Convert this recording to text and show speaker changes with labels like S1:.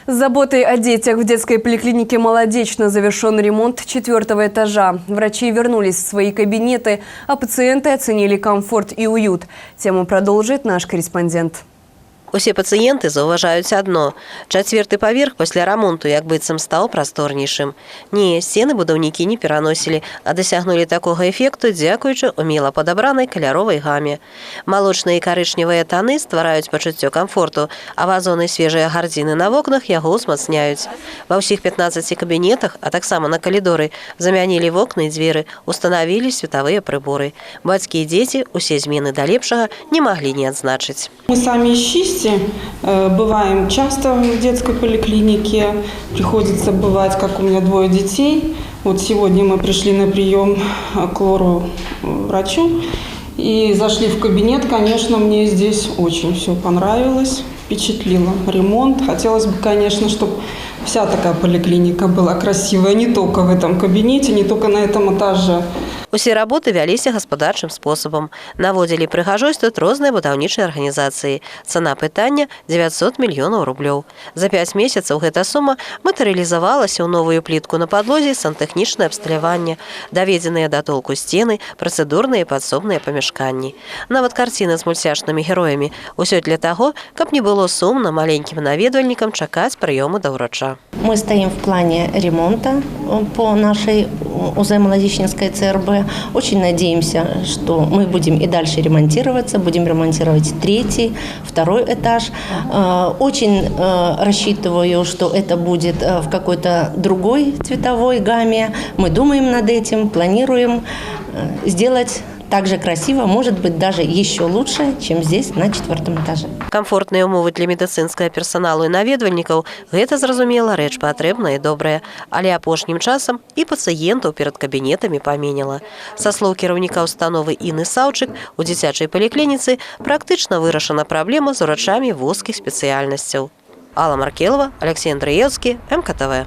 S1: С заботой о детях в детской поликлинике «Молодечно» завершен ремонт четвертого этажа. Врачи вернулись в свои кабинеты, а пациенты оценили комфорт и уют. Тему продолжит наш корреспондент.
S2: Усе пацыенты заўважаюць адно: чацверты паверх пасля рамонту як быццам стаў прасторнейшым. Не, сцены будаўнікі не пераносілі, а дасягнулі такога эфекту дзякуючы умела падабранай каляровай гаме. Малочныя і карычневыя таны ствараюць пачуццё камфорту, а вазоны, свежыя гардзіны на вокнах яго ўзмацняюць. Ва ўсіх 15 кабінетах, а таксама на калідоры замянілі вокны і дзверы, устанавілі светавыя прыборы. Бацькі і дзеці усе змены да лепшага не маглі не адзначыць.
S3: Мы сами из Чисти, бываем часто в детской поликлинике. Приходится бывать, как у меня двое детей. Вот сегодня мы пришли на прием к лору врачу и зашли в кабинет. Конечно, мне здесь очень все понравилось, впечатлило. Ремонт. Хотелось бы, конечно, чтобы вся такая поликлиника была красивая, не только в этом кабинете, не только на этом этаже.
S2: Усе работы вяліся гаспадарчым спосабам. Наводзілі прыгажосць тут розныя будаўнічыя арганізацыі. Цана пытання — 900 мільёнаў рублёў. За 5 месяцаў гэта сума матэрыялізавалася ў новую плітку на падлозе, сантэхнічнае абсталяванне, даведзеныя да толку сцены, працэдурныя і падсобныя памяшканні. Нават карціны з мульцяшнымі героямі. Усё для таго, каб не было сумна маленькім наведвальнікам чакаць прыёму да ўрача.
S4: Мы стоим в плане ремонта по нашей УЗ Молодечненской ЦРБ. Очень надеемся, что мы будем и дальше ремонтироваться, будем ремонтировать третий, второй этаж. Очень рассчитываю, что это будет в какой-то другой цветовой гамме. Мы думаем над этим, планируем сделать так же красиво, может быть, даже еще лучше, чем здесь, на четвертом этаже.
S2: Камфортныя ўмовы для медыцынскага персаналу і наведвальнікаў — гэта, зразумела, рэч патрэбная і добрая, але апошнім часам і пацыентаў перад кабінетамі паменела. Са слоў кіраўніка установы Іны Саўчык, у дзіцячай паліклініцы практычна вырашана праблема з урачамі вузкіх спецыяльнасцяў. Алла Маркелова, Алексей Андреевскі, МКТВ.